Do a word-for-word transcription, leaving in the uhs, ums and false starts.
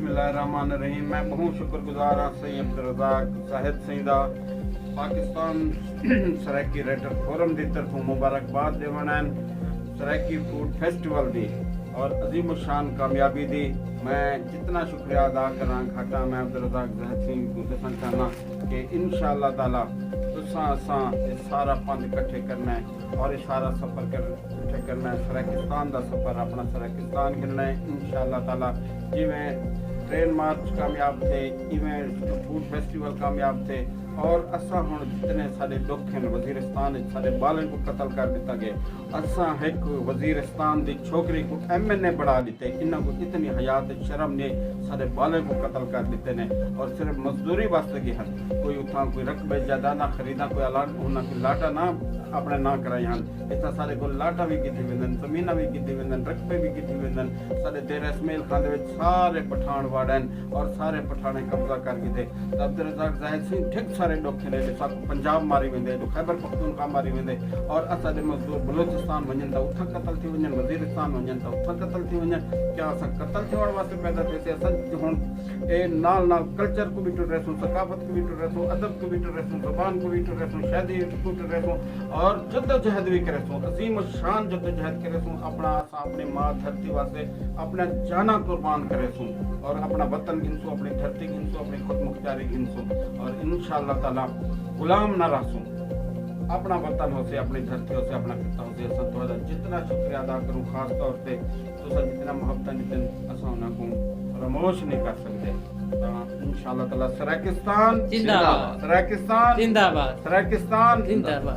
بسم اللہ الرحمن الرحیم۔ میں بہت شکر گزار ہاں سئیں عبدالرزاق زاہد سئیں دا، پاکستان سرائیکی رائٹر فورم دی طرفوں مبارکباد ݙیوݨ آئن۔ سرائیکی فوڈ فیسٹیول دی اور عظیم الشان کامیابی دی میں جتنا شکریہ ادا کراں گھاٹا۔ میں عبدالرزاق زاہد سئیں کوں ݙسݨ چاہنداں کہ انشاءاللہ تعالی تساں اساں اے سارا پندھ کٹھے کرنا ہے اور اے سارا سفر کر کٹھے کرنا ہے، سرائیکستان دا سفر، اپݨا سرائیکستان گھننا ہے انشاءاللہ تعالی۔ جیویں ٹرین مارچ کامیاب تھے، ایویں فوڈ فیسٹیول کامیاب تھے، اور اساں ہݨ جتنے ساݙے ݙکھ ہن، وزیرستان وچ ساݙے ٻالیں کوں قتل کر ݙتا ڳئے، اساں ہک وزیرستان دی چھوکری کوں ایم این اے بݨا ݙتے۔ انہاں کوں اتنی حیا تے شرم نئیں، ساݙے ٻالیں کوں قتل کر ݙتے نے اور صرف مزدوری واسطے ڳئے ہن۔ کوئی اتھاں کوئی رقبے جائیداداں خریداں، کوئی اعلان، انہاں کوئی لاٹاں نہ اپݨے ناں کرائے ہن۔ اتھاں ساݙے کول لاٹاں وی گھدی ویندن، زمیناں وی گھدی ویندن، رقبے وی گھدی ویندن۔ ساݙے دیرہ اسماعیل خان دے وچ سارے پٹھان وڑ ہن اور سارے پٹھانیں قبضہ کر گھدے۔ تے عبدالرزاق زاہد سئیں ٹھیک سارے ݙکھ ہن، ایݙے ساکوں پنجاب ماری ویندے، ایݙوں خیبر پختونخوا ماری ویندے، اور اساݙے مزدور بلوچستان ونڄن تاں اتھاں قتل تھی ونڄن، وزیرستان ونڄن تاں اتھاں قتل تھی ونڄن۔ کیا اساں قتل تھیوݨ واسطے پیدا تھیسے؟ اساں ہݨ اے نال نال کلچر کوں وی ٹریسوں، ثقافت کوں وی ٹریسوں، ادب کوں وی ٹریسوں، زبان کوں وی ٹریسوں، شاعری کوں ٹریسوں اور جدوجہد وی کریسوں، عظیم الشان جدوجہد کریسوں۔ اپݨا اساں اپݨی ماء دھرتی واسطے اپݨا جاناں قربان کریسوں اور اپݨا وطن گھنسوں، اپݨی دھرتی گھنسوں، اپݨی خود مختاری گھنسوں اور انشاءاللہ تعالی غلام نہ رہسوں۔ اپݨا وطن ہوسے، اپݨی دھرتی ہوسے، اپݨا خطہ ہوسے، اساں تہاݙا جتنا شکریہ ادا کروں، خاص طور تے تساں جتنا محبتاں ݙتن، اساں انہاں کوں فراموش نہیں کر سڳدے۔ تاں انشاءاللہ تعالی سرائیکستان زندہ باد۔ سرائیکستان زندہ باد۔ سرائیکستان زندہ باد۔